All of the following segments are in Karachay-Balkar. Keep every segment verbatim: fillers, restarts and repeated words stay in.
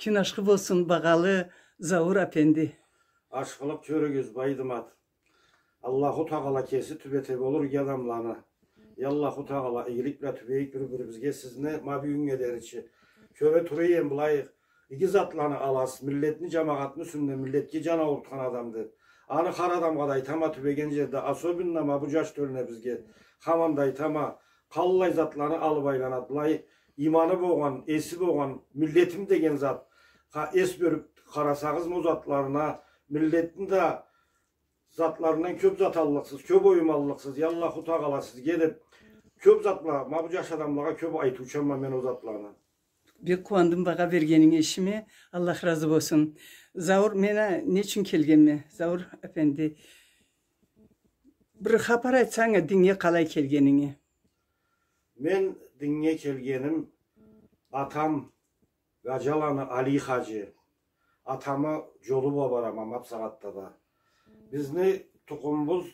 Кюн ашхы болсун, багъалы Заур апенди. Ашхылыкъ кёрюгюз, Байдымат. Аллаху Тагъала кеси тюбете болур адамланы. Я Аллаху Тагъала, игилик бла тюбейик бир-бирибизге сизни ма бюгюннге дери чи. Кёре тура эдим былай, иги затланы аласыз, миллетни, жамагъатны юсюнден, миллетге жан аурутхан адам деп. Аны хар адамгъа да айтама тюбеген жерде, особенно ма бу жаш тёлюне бизге. Хаманда айтама, къаллай затланы алып айланады. Былай иманы болгъан, эси болгъан, миллетим деген зат. Ха, эс бёлюп къарасагъыз ма ол затларына, миллетни да затларындан кёп зат аллыкъсыз, кёп оюм аллыкъсыз, я Аллаху Тагъала сизге деп, кёп затла, ма бу жаш адамлагъа кёп айтыучанма мен ол затланы. Бек къууандым багъа бергенинге ишиме, Аллах разы болсун. Заур, мен а не ючюн келгенме, Заур апенди? Бир хапар айтсанг а, динге къалай келгенинги? Мен динге келгеним, атам Гажаланы Али хажи, атамы жолу бла барама ма бусагъатда да. Бизни тукъумубуз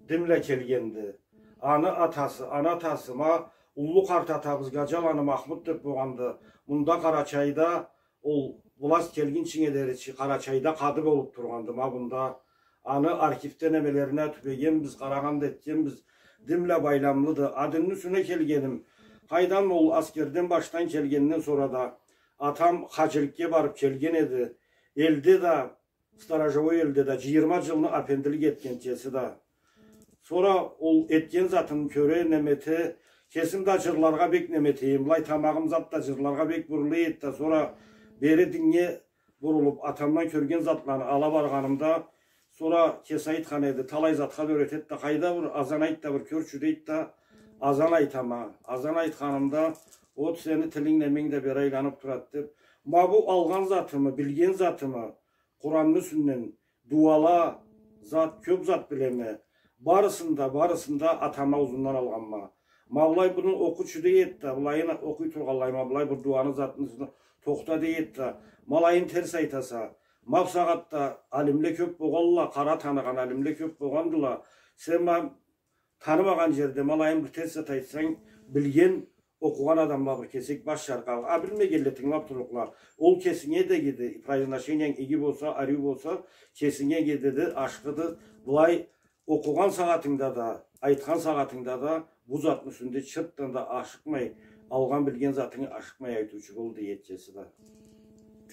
дин бла келгенди. Аны атасы, аны атасы, ма уллу къарт атабыз Гажаланы Махмут деп болгъанды. Мында Къарачайда ол власть келгинчинге дери чи Къарачайда къады болуп тургъанды ма мында. Аны архивде немелерине тюбегенбиз, къарагъан да этгенбиз. Дин бла байламлыды. А динни юсюне келгеним, къайдам, ол аскерден башдан келгенден сора да атам хажиликге барып келген эди. Элде да, сторожевой элде да жыйырма жылны апендилик этген кеси да. Сора ол этген затын кёре, неме эте, кесим да жырларгъа бек неме этейим. Былай тамагъым зат да жырларгъа бек бурула эди да, сора бери динге бурулуп, атамдан кёрген затланы ала баргъанымда, сора кеси айтхан эди, талай затха да юретеди да, къайда бир азан айт да бир кёрчю дейди да, азан айтама. Азан айтханымда, от сени тилинг, неменг да бери айланып турады деп, ма бу алгъан затымы, билген затымы, Къуранны юсюнден, дуала, зат, кёп зат билеме. Барысын да, барысын да атамы ауузундан алгъанма. Ма былай муну окъучу дей эди да, былайын окъуй тургъанлай, ма былай бир дуаны затны юсюнден тохта дей эди да, ма алайын терс айтаса. Ма бусагъатда алимле кёп болгъанла, къара таныгъан алимле кёп болгъандыла. Сен ма танымагъан жерде ма алайын бир терс зат айтсанг, билген, окъугъан адамла бир кесек баш чаркъарыкъ. А билмегенле тынгылап турлукъла. Ол кесинге да игиди, произношениянг иги болса, ариу болса, кесинге игидиди, ашхыды. Былай окъугъан сагъатынгда да, айтхан сагъатынгда да бу затны юсюнде чыртдан да ашыкъмай, алгъан билген затынгы ашыкъмай айтыучу бол, дей эди кеси да.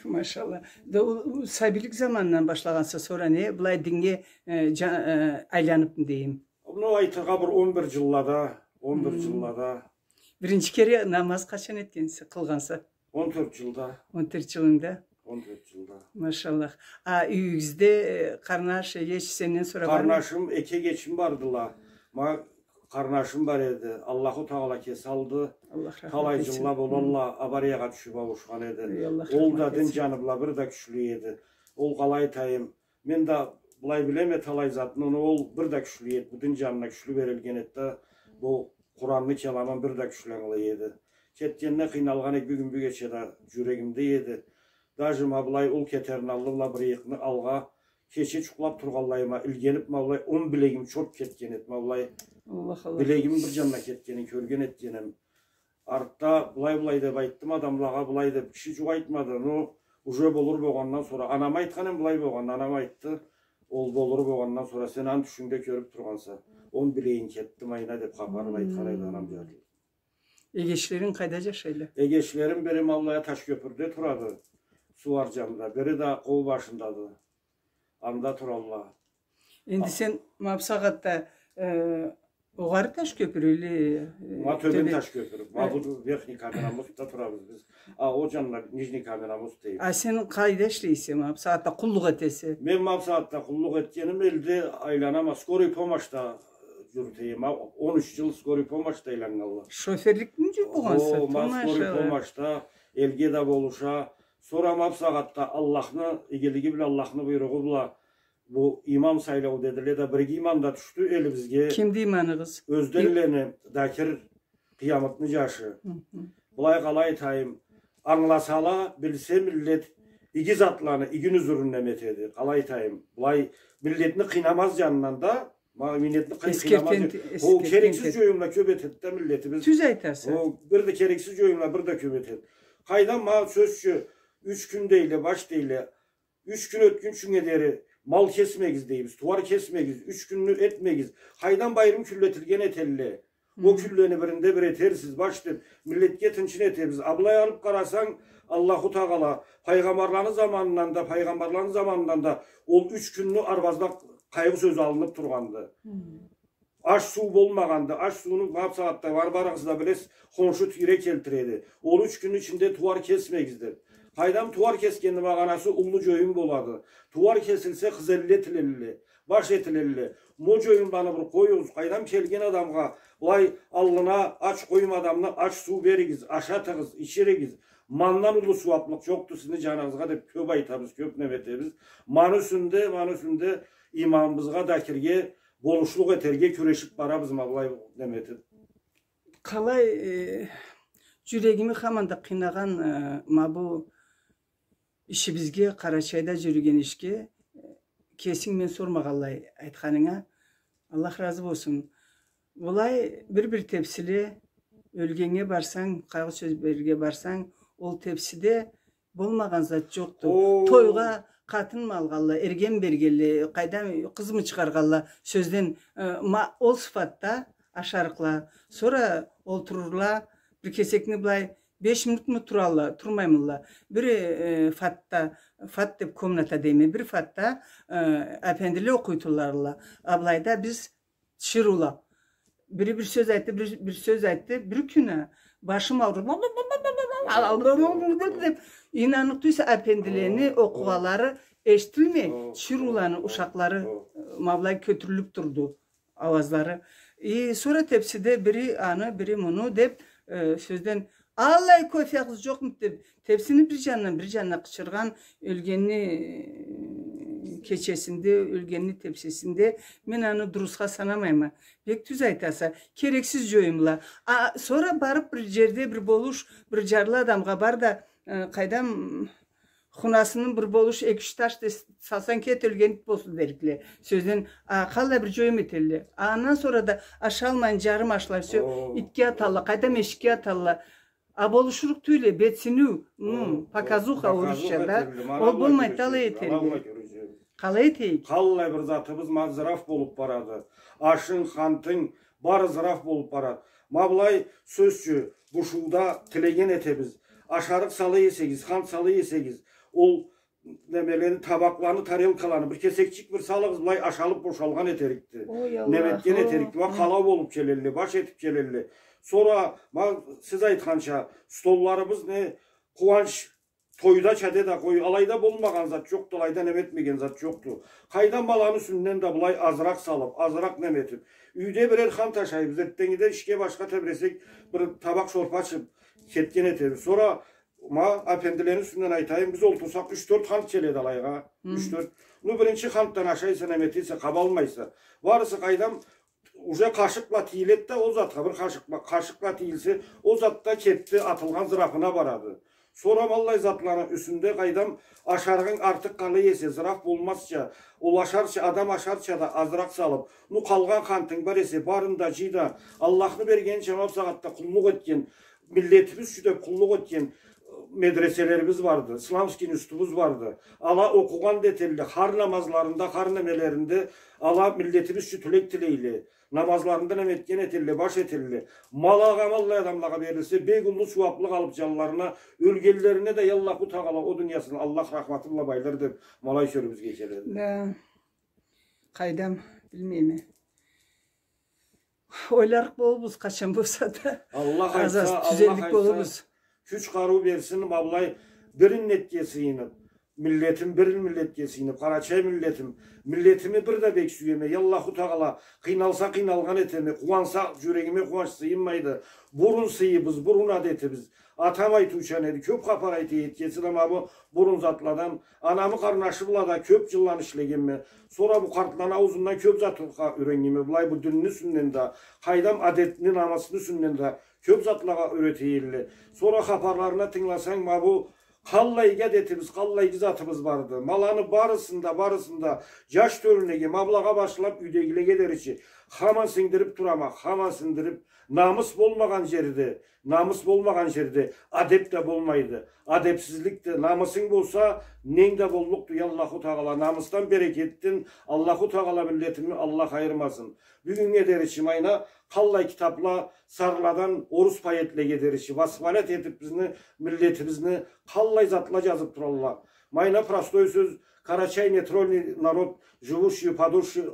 Тю, машалла. Да ол, ол сабийлик замандан башлагъанса, сора не, былай динге, э, жа-, э, айланыпмы дейим? Муну айтыргъа бир он бир жыллада, он бир жыллада. Биринчи кере намаз къачан этгенсе, къылгъанса? Он тёрт жылда. Он тёрт жылынгда? Он тёрт жылда. Машаллах. А юйюгюзде, э, къарнаш, эгеч сенден сора бармы? Къарнашым, эки эгечим бардыла. Ма къарнашым бар эди. Аллаху Тагъала кеси алды. Аллах рахмат этсин. Талай жылла болалла, авариягъа тюшюп ауушхан эди. Эй, Аллах рахмат этсин. Ол да дин жаны бла бир да кючлю эди. Ол, къалай айтайым, мен да былай билеме талай затны, но ол бир да кючлю эди, бу дин жанына кючлю берилген эди да, бу Къуранны келамын бир да кючлю ангылай эди. Кетгенине къыйналгъан эдик, бюгюн-бюгече да жюрегимде эди. Даже ма былай ол кетерин аллы бла бир ыйыкъны алгъа, кече жукълап тургъанлайыма илгенип, ма былай онг билегим чорт кетген эди, ма былай. Аллах, Аллах. Билегими бир жанына кетгенин кёрген этгеним. Артда былай-былай деп айтдым адамлагъа, былай деп, киши жукъ айтмады. Ну, уже болур болгъандан сора, анама айтхан эм былай болгъанын, анам айтды, ол болур болгъандан сора, сен аны тюшюнгде кёрюп тургъанса, онг билегинг кетди майна деп хапарын айтхан эди анам жарлы. Эгечлеринг къайда жашайла? Эгечлерим бери ма былай Ташкёпюрде турады, Сууар жанында, бери да Къобу башындады. Анда туралла. Энди сен ма бусагъатда, э, огъары Ташкёпюр или, э, ма тёбен Ташкёпюр. Ма бу Верхний Каменномостда турабыз биз. А ол жанына Нижний Каменномост дейбиз. А сен къайда ишлейсе, ма бусагъатда къуллукъ этесе? Мен ма бусагъатда къуллукъ этгеним, элде айланама, скорый помощьда жюрютеме. Ма он юч жыл скорый помощьда айланнганла. Шофёрлукму болгъанса? О, ма скорый помощьда элге да болуша. Сора ма бусагъатда Аллахны игилиги бла, Аллахны буйругъу бла бу имам сайлау дедиле да, бир иги имам да тюшдю элибизге. Кимди иманыгъыз? Ёзденлени Дакир, Къыямытны жашы. Былай, къалай айтайым, ангыласала, билсе миллет, иги затланы, иги нюзюрюн неме этеди. Къалай айтайым, былай миллетни къыйнамаз жанындан да, ма миллетни къый-, къыйнамаз. Ол керексиз жоюмла кёп этеди да миллетибиз. Тюз айтаса. Ол бир да керексиз жоюмла бир да кёп этеди. Къайдан, ма сёз ючюн, Юч кюн дейле, баш дейле. Юч кюн ётгюнчюнге дери мал кесмегиз дейбиз, тууар кесмегиз, юч кюнню этмегиз. Къайдам, байрым кюнле этилген этелле. Ол кюнлени биринде бир этерсиз, баш деп, миллетге тынчын этебиз. А былай алып къарасанг, Аллаху Тагъала пайгъамбарланы заманындан да, пайгъамбарланы заманындан да ол юч кюнню арбазда къайгъы сёз алынып тургъанды. Аш-суу болмагъанды. Аш-сууну бу сагъатда бар, барыгъыз да билесиз, хоншу тийре келтиреди. Ол юч кюнню ичинде тууар кесмегиз деп. Къайдам, тууар кесгенни магъанасы уллу джоюм болады. Тууар кесилсе, къызелле этилелле, баш этилелле. Ма ол джоюмланы бир къоюгъуз. Къайдам, келген адамгъа былай аллына ач къоймай адамны аш-суу беригиз, ашатыгъыз, ичиригиз. Мандан уллу сууаплыкъ джокъду сизни джаныгъызгъа деп кёп айтабыз, кёп неме этебиз. Маны юсюнде, маны юсюнде имамыбызгъа, дакирге болушлукъ этерге кюрешип барабыз, ма былай неме этип. Къалай, э, джюрегими хаманда къыйнагъан, э, ма бу ишибизге, Къарачайда джюрюген ишге, э, кесинг мен сормагъанлай айтханынга Аллах разы болсун. Былай бир-бир тепсиле, ёлгеннге барсанг, къайгъы сёз берирге барсанг, ол тепсиде болмагъан зат джокъду. О. Тойгъа къатын малгъалла, эрген бергелле, къайдам, къызмы чыгъаргъалла, сёзден, э, ма-, ол сыфатда ашарыкъла. Сора олтурурла, бир кесекни былай беш минутму туралла, турмаймылла. Бир, э, фатда, фат деп комната дейме, бир фатда, э, апендиле окъуй туралла. А былайда биз тиширыула. Бири бир сёз айтды, бир, бир сёз айтды, бир кюн а башым ауруп, деп, ийнанныкъ тюйюлсе, апендилени окъугъанлары эшитилмей, тиширыуланы, ушакълары, ма былай кётюрюлюп турду ауазлары. И сора тепсиде бири аны, бири муну деп, э, сёзден, аллай кофягъыз джокъмуду деп, тепсини бир джанындан бир джанына къычыргъан ёлгенни, э, кечесинде, ёлгенни тепсисинде, мен аны дурусха санамайма. Бек тюз айтаса, керексиз джоюмла. А сора барып бир джерде бир болуш, бир джарлы адамгъа бар да, э, къайдам, хунасыны бир болуш эки-юч таш да салсанг, кет, ёлген ит болсун дерикле. Сёзден, а, къаллай бир джоюм этелле. А андан сора да ашалмайын, джарым ашла, всё, итге аталла, къайдам, эшикге аталла. А болушурукъ тюйюлле, бетсиниу, ну, показуха орусча да. Ол болмайды, алай этелле. Къалай этейик? Къаллай бир затыбыз ма зыраф болуп барады. Ашынг, хантынг, бары зыраф болуп барады. Ма былай, сёз ючюн, бушууда тилеген этебиз. Ашарыкъ сала эсегиз, хант сала эсегиз, ол немелени, табакъланы, тарелкаланы бир кесекчик бир салыгъыз, былай ашалып бошалгъан этерикди. Ой, Аллах. Неме этген этерикди. Ма къалау болуп келелле, баш этип келелле. Сора, ма сиз айтханча, столларыбыз не, къууанч, тойдача деди да къой, алайда болмагъан зат джокъду, алайда неме этмеген зат джокъду. Къайдам, баланы юсюнден да былай азыракъ салып, азыракъ неме этип. Юйде бирер хант ашайбыз, эртденнгиде ишге башха тебиресек, бир табакъ шорпа ичип кетген этебиз. Сора ма апендилени юсюнден айтайым, биз олтурсакъ, юч-тёрт хант келеди алайгъа. Юч-тёрт. Ну, биринчи хантдан ашайса, неме этесе, къабалмайса. Барысы къайдам, уже къашыкъ бла тийиледи да ол затха, бир къашыкъ бла, къашыкъ бла тийилсе, ол зат да кетди, атылгъан зырафына барады. Сора ма аллай затланы юсюнде, къайдам, ашарыгъынг артыкъ къала эсе, зыраф болмазча, ол ашарча, адам ашарча да азыракъ салып, ну, къалгъан хантынг бар эсе, барын да джый да, Аллахны бергенича ма бусагъатда къуллукъ этген, миллетибиз ючюн деп къуллукъ этген, э, медреселерибиз барды, исламский институтубуз барды. Ала окъугъан да этелле, хар намазларында, хар немелеринде ала миллетибиз ючюн тилек тилейле. Намазларында неме этген этелле, баш этелле. Ма алагъа, ма аллай адамлагъа берилсе, бек уллу сууаплыкъ алып джанларына, ёлгенлерине да, я Аллаху Тагъала, ол дуниясын Аллах рахматы бла байлар деп, ма алай сёзюбюзге келеди. Да. Къайдам, билмейме. Ойларыкъ болурбуз, къачан болса да. Аллах айтса, Аллах айтса, тюзеллик болурбуз. Кюч-къарыу берсин, ма былай бир иннетге сыйынып, миллетим, бир миллетге сыйынып, къарачай миллетим, миллетими бир да бек сюеме, я Аллаху Тагъала, къыйналса, къыйналгъан этеме, къууанса, джюрегиме къууанч сыйынмайды. Бурун сыйыбыз, бурун адетибиз. Атам айтыучан эди, кёп хапар айта эди, кеси да ма бу бурун затладан, анамы къарнашы бла да кёп джылланы ишлегенме. Сора бу къартланы ауузундан кёп затха юреннгенме, былай бу динни юсюнден да, къайдам, адетни, намысны юсюнден да кёп затлагъа юрете эдиле. Сора хапарларына тынгыласанг, ма бу къаллай адетибиз, къаллай затыбыз барды. Ма аланы барысын да, барысын да джаш тёлюнеге, ма былагъа башлап юйдегилеге дери чи, Хаман сингдириб турама, хаман сингдириб. Намыс болмагъан джерде, намыс болмагъан джерде адеб да болмайды. Адебсизлик да, намысынг болса, ненг да боллукъду, я Аллаху Тагъала. Намысдан, берекетден Аллаху Тагъала миллетими Аллах айырмасын. Бюгюннге дери чи, майна, къаллай китабла, сарладан орус поэтлеге дери чи, восхвалять этиб бизни миллетибизни, къаллай затла джазыб туралла. Майна, простой сёз, Карачай — нейтральный народ, живущий под уши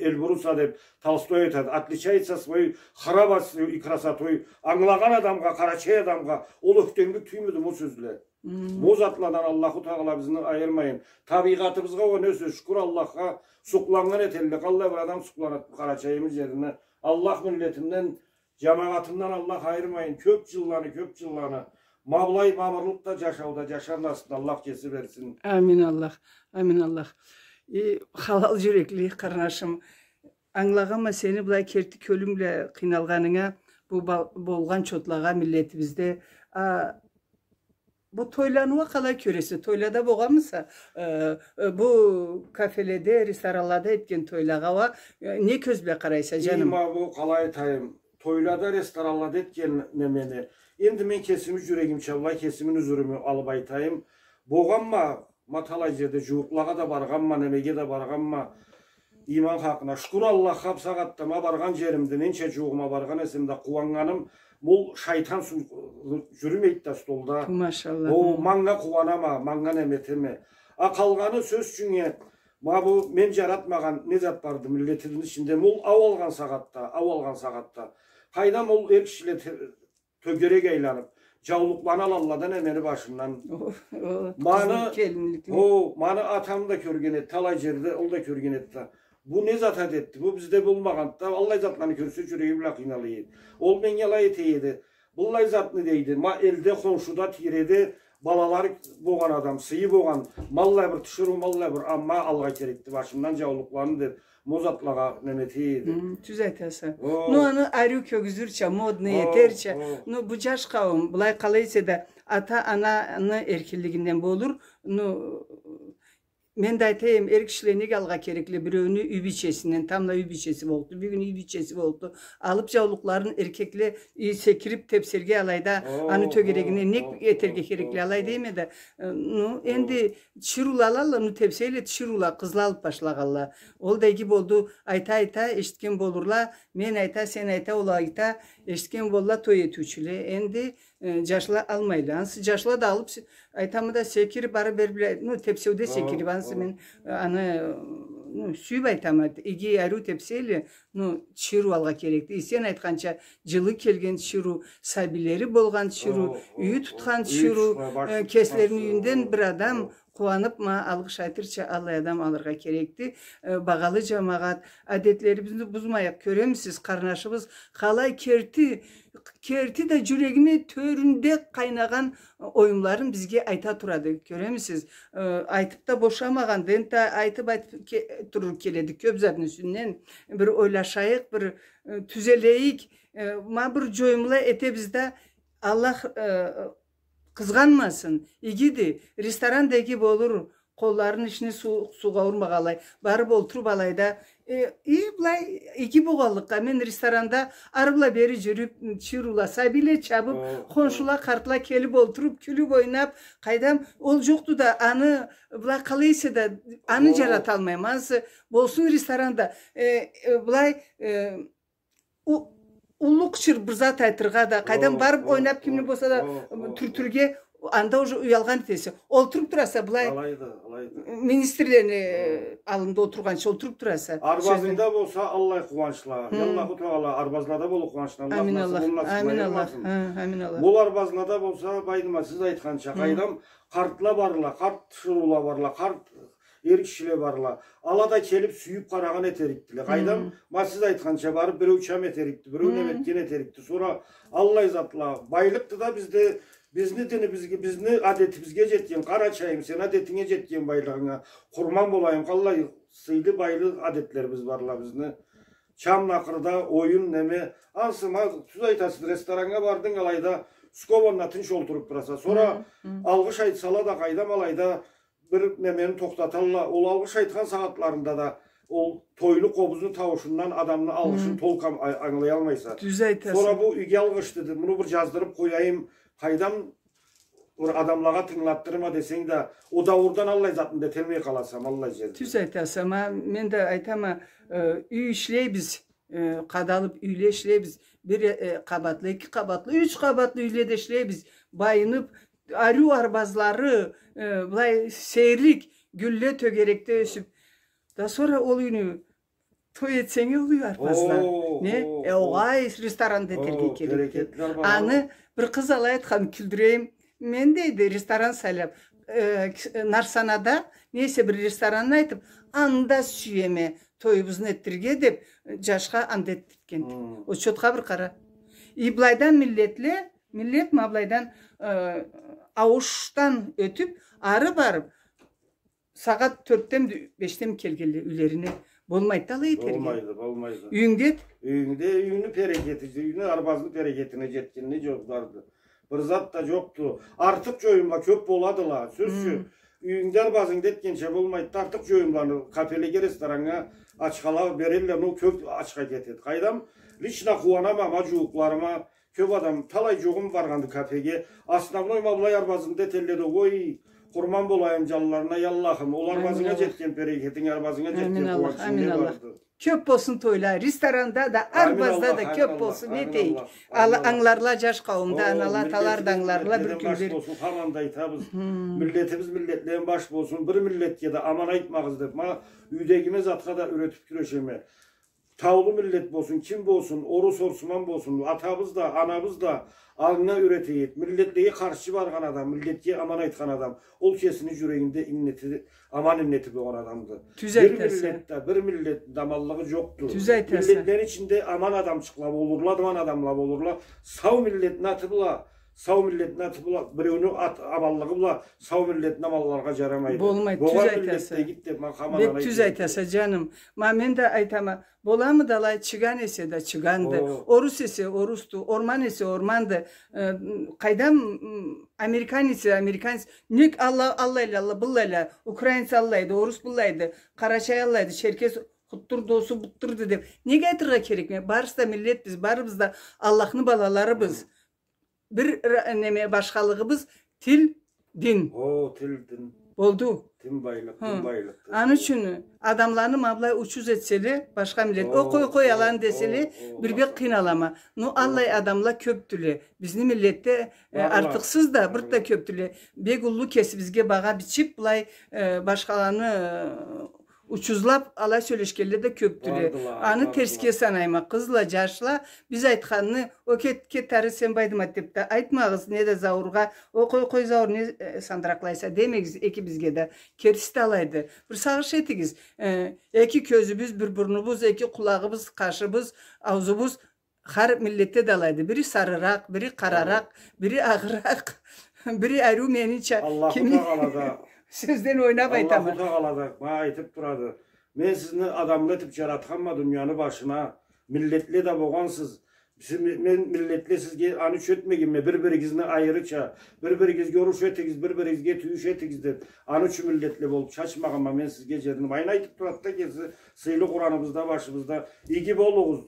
Эльбруса, деб Толстой айтады, отличается своей храбростью и красотой. Ангылагъан адамгъа, къарачай адамгъа ол ёхтемлик тюймюдю бу сёзле? Бу затладан Аллаху Тагъала бизни айырмайын. Табийгъатыбызгъа уа не сёз, шукур Аллахха, сукъланнган этелле. Къаллай бир адам сукъланады Къарачайымы джерине? Аллах миллетимден, джамагъатымдан Аллах айырмайын. Кёб джылланы, кёб джылланы. Ма былай мамырлыкъда, джашауда джашар насыбны Аллах кеси берсин. Амин Аллах, амин Аллах. Э, халал джюрекли къарнашым, ангылагъанма сени былай керти кёлюнг бла къыйналгъанынга, бу бол-, болгъан чотлагъа миллетибизде. А, бу тойланы уа къалай кёресе? Тойлада болгъанмыса? Э, э, бу кафеледе, ресторанлада этген тойлагъа уа, э, не кёз бла къарайса, джаным? Ма бу, къалай айтайым, тойлада, ресторанлада этген немени. Энди мен кесими джюрегимча былай, кесими юзюрюмю алыб айтайым. Болгъанма, ма талай джерде, джууукълагъа да баргъанма, немеге да баргъанма. Иман хакъына. Шукур Аллахха, бусагъатда ма баргъан джеримде, ненча джууугъума баргъан эсем да, къууаннганым, ол шайтан су-, джюрюмейди да столда. Ту, машаллах. Ол манга къууанама, манга неме этеме. А къалгъаны, сёз ючюннге, ма бу мен джаратмагъан не зат барды миллетибизни ичинде, ол ау алгъан сагъатда, ау алгъан сагъатда. Къайдам, ол эр кишиле те-, тёгерек айланыб, джаулукъланы алалла да немени башындан. О, о, маны, къызыл келинликни. О, маны атам да кёрген эди, талай джерде ол да кёрген эди да. Бу не зат адетди? Бу бизде болмагъанды да, аллай затланы кёрсе, джюреги бла къыйнала эди. Ол меннге алай эте эди. Быллай затны, дейди, ма элде, хоншуда, тийреде балалары болгъан адам, сыйы болгъан, ма аллай бир тиширыу, ма аллай бир амма алыргъа керекди башымдан джаулукъланы, деб, ма ол затлагъа неме эте эди. Хы, тюз айтаса. О. Ну, аны ариу кёргюзюрча, модный этерча. О. Ну, бу джаш къауум, былай къалай эсе да, ата-ананы эркинлигинден болур. Ну, мен да айтайым, эр кишиле нек алыргъа керекли биреуню юй бийчесинден, тамбла юй бийчеси боллукъду, бюгюн юй бийчеси боллукъду. Алыб джаулукъларын эркекле, э, секириб тепсерге алайда, о, аны тёгерегине нек этерге керекли алай дейме да. Э, ну, энди тиширыула алалла, ну, тепсейле, тиширыула, къызла алыб башлагъалла. Ол да иги болду, айта-айта, эшитген болурла, мен айта, сен айта, ол айта, эшитген болла той этиучюле. Энди, э, джашла алмайла. Ансы джашла да алыб, с-, айтама да, секириб, ары-бери бла, ну, тепсеуде секириб, ансы мен, э, аны, э, ну, сюйюб айтама, иги, ариу тепсейле, ну, тиширыу алыргъа керекди. Э, сен айтханча, джылы келген тиширыу, сабийлери болгъан тиширыу, юйю тутхан тиширыу, э, кеслерини юйюнден бир адам къууаныб, ма алгъыш айтырча, аллай адам алыргъа керекди. Э, багъалы джамагъат, адетлерибизни бузмайыкъ, кёремисиз, къарнашыбыз къалай керти, керти да джюрегини тёрюнде къайнагъан оюмларын бизге айта турады, кёремисиз. Э, айтыб да бошамагъанды, энтда айтыб, айтыб ке-, турур келеди, кёб затны юсюнден бир ойлашайыкъ, бир, э, тюзелейик, э, ма бир джоюмла этебиз да, Аллах, э, къызгъанмасын, игиди, ресторан да иги болур, къолларын ишни су-, суугъа урмагъанлай, барыб олтуруб алайда, э, э, былай иги болгъанлыкъгъа, мен ресторанда ары бла бери джюрюб, тиширыула, сабийле чабыб, хоншула, къартла келиб олтуруб, кюлюб, ойнаб, къайдам, ол джокъду да, аны, былай къалай эсе да, аны джараталмайма, ансы болсун ресторанда, э, э, былай, э, у-, уллу къычырыб бир зат айтыргъа да, къайдам, барыб ойнаб, кимни болса да тюртюрге, анда уже уялгъан этесе. Олтуруб тураса былай. Алайды, алайды. Министрлени, э, аллында олтургъанча олтуруб тураса. Арбазында болса аллай къууанчла. Аллаху Тагъала арбазлада боллукъ къууанчла. Амин Аллах. Амин Аллах. Ха, амин Аллах. Бу арбазлада болса, байдыма, сиз айтханча, къайдам, къартла барла, къарт тиширыула барла, къарт эр кишиле барла. Ала да келиб сюйюб къарагъан этерикдиле. Къайдам, ма сиз айтханча барыб биреу чам этерикди, биреу неме этген этерикди. Сора аллай затла, байлыкъды да бизде, бизни динибизге, бизни адетибизге джетген, къарачайым, сени адетинге джетген байлыгъынга къурман болайым, къаллай сыйлы, байлы адетлерибиз барла бизни. Чам накъырда, оюн, неме. Ансы, ма, тюз айтасыз, рестораннга бардынг, алайда скованно тынч олтуруб тураса. Сора алгъыш айтсала да, къайдам, алайда бир немени тохтаталла. Ол алгъыш айтхан сагъатларында да Ол тойлу къобузну тауушундан адамны алгъышын толкъуну ангылаялмайса. Тюз айтаса. Сора бу иги алгъыш деди, муну бир жаздырып къояйым, къайдам, бир адамлагъа тынгылатдырма десенг да, о дауурдан аллай затны да эталмай къаласа, аллай жерде. Тюз айтаса, ма мен да айтама, э, юй ишлейбиз, э, къадалып юйле ишлейбиз. Бир, э, къабатлы, эки къабатлы, юч къабатлы юйле да ишлейбиз. Байынып, ариу арбазлары, э, былай сейирлик, гюлле тёгерекде ёсюп. Да сора ол юйню той этсенг, ол юй арбазла. Не? Э, огъай, ресторан да этерге керекди. Аны бир къыз алай айтхан, кюлдюрейим. Мен, дейди, ресторан сайлап, э, Нарсанада не эсе бир ресторанны айтып, анда сюеме тоюбузну этдирирге деп, э, жашха анда этдиртгенди. Учётха бир къара. И былайдан миллетле, миллет ма былайдан, э, ауушдан ётюп, ары барып, сагъат тёртдеми, бешдеми келгенле юйлерине. Болмайды да алай этерге. Болмайды, болмайды. Юйюнгде эт. Юйюнгде, юйюнгню берекети, юйюнгню, арбазны берекетине жетгенле жокъ барды. Бир зат да жокъду. Артыкъ жоюмла кёп боладыла. Сёз ючюн, юйюнгде, арбазынгда этгенча болмайды. Артыкъ жоюмланы кафелеге, рестораннга ачхала берелле, но кёп ачха кетеди. Къайдам, лично къууанама, ма жууукъларыма, кёп адам, талай жууугъум баргъанды кафеге. Основной ма былай арбазында этелле да, ой, къурман болайым жанларына, я Аллахым, ол арбазынга жетген берекетинг, арбазынга жетген къууанчынг не барды. Кёп болсун тойла, ресторанда да, арбазда да кёп болсун, не дейик. Ала, ангыларла жаш къауум да, анала, аталар да ангыларла бир кюнлери. Баш болсун, хаманда айтабыз. Миллетибиз миллетледен баш болсун, бир миллетге да аман айтмагъыз деп, ма юйдегиме, затха да юйретип кюрешеме. Таулу миллет болсун, ким болсун, орус, орусман болсун, атабыз да, анабыз да алгъа юйретейик. Миллетлеге къаршы баргъан адам, миллетге аман айтхан адам, ол кесини жюрегинде иннети, аман иннети болгъан адамды. Тюз айтаса. Бир миллетде, бир миллетде аманлыгъы жокъду. Тюз айтаса. Миллетлени ичинде аман адамчыкъла болурла, аман адамла болурла. Сау миллетни аты бла, сау миллетни аты бла, биреуню ат-, аманлыгъы бла сау миллетни аманларгъа жарамайды. Болмайды, тюз айтаса. Бек тюз айтаса, жаным. Ма мен да айтама, боламыды алай, чыган эсе да чыганды, орус эсе орусду, орман эсе орманды. Э, къайдам, м, американец эсе американец. Нек алла-, аллайла, алла, быллайла, украинец аллайды, орус быллайды, къарачай аллайды, черкес къутдур, досу бутдурду деп. Неге айтыргъа керекме? Барыбыз да миллетбиз, барыбыз да Аллахны балаларыбыз. Бир ра-, неме, башхалыгъыбыз тил, дин. О, тил, дин. Болду. Дин байлыкъ, дин байлыкъды. Аны ючюн адамланы ма былай учуз этселе, башха миллет, о, къой, къой, аланы деселе, бир бек къыйналама. Но аллай адамла кёпдюле. Бизни миллетде, э, артыкъсыз да, бир да кёпдюле. Бек уллу кесибизге багъа бичип, былай, э, башхаланы, э, учузлап, алай сёлешгенле да кёпдюле. Аны терсге санайма. Къызла, жашла, биз айтханны, о кет, кет ары, сен байдымат деп да айтмагъыз, не да зауургъа, о къой, къой, зауур, не, э, сандыракълайса демегиз экибизге да. Кертиси да алайды. Бир сагъыш этигиз. Э, эки кёзюбюз, бир бурнубуз, эки къулагъыбыз, къашыбыз, аузубуз, хар миллетде да алайды. Бири сарыракъ, бири къараракъ, бири агъыракъ, бири ариу менича. Аллаху Тагъала да, сёзден ойнап айтама. Аллаху Тагъала да ма айтып турады. Мен сизни адамла этип жаратханма дунияны башына. Миллетле да болгъансыз. Сиз, мен миллетле сизге аны ючюн этмегенме, бир-биригизни айырырча, бир-биригизге уруш этигиз, бир-биригизге тюйюш этигиз деп, аны ючюн миллетле болуп чачмагъанма мен сизге жерни. Ма аны айтып турады да кеси, сыйлы Къураныбызда, башыбызда. Иги болугъуз.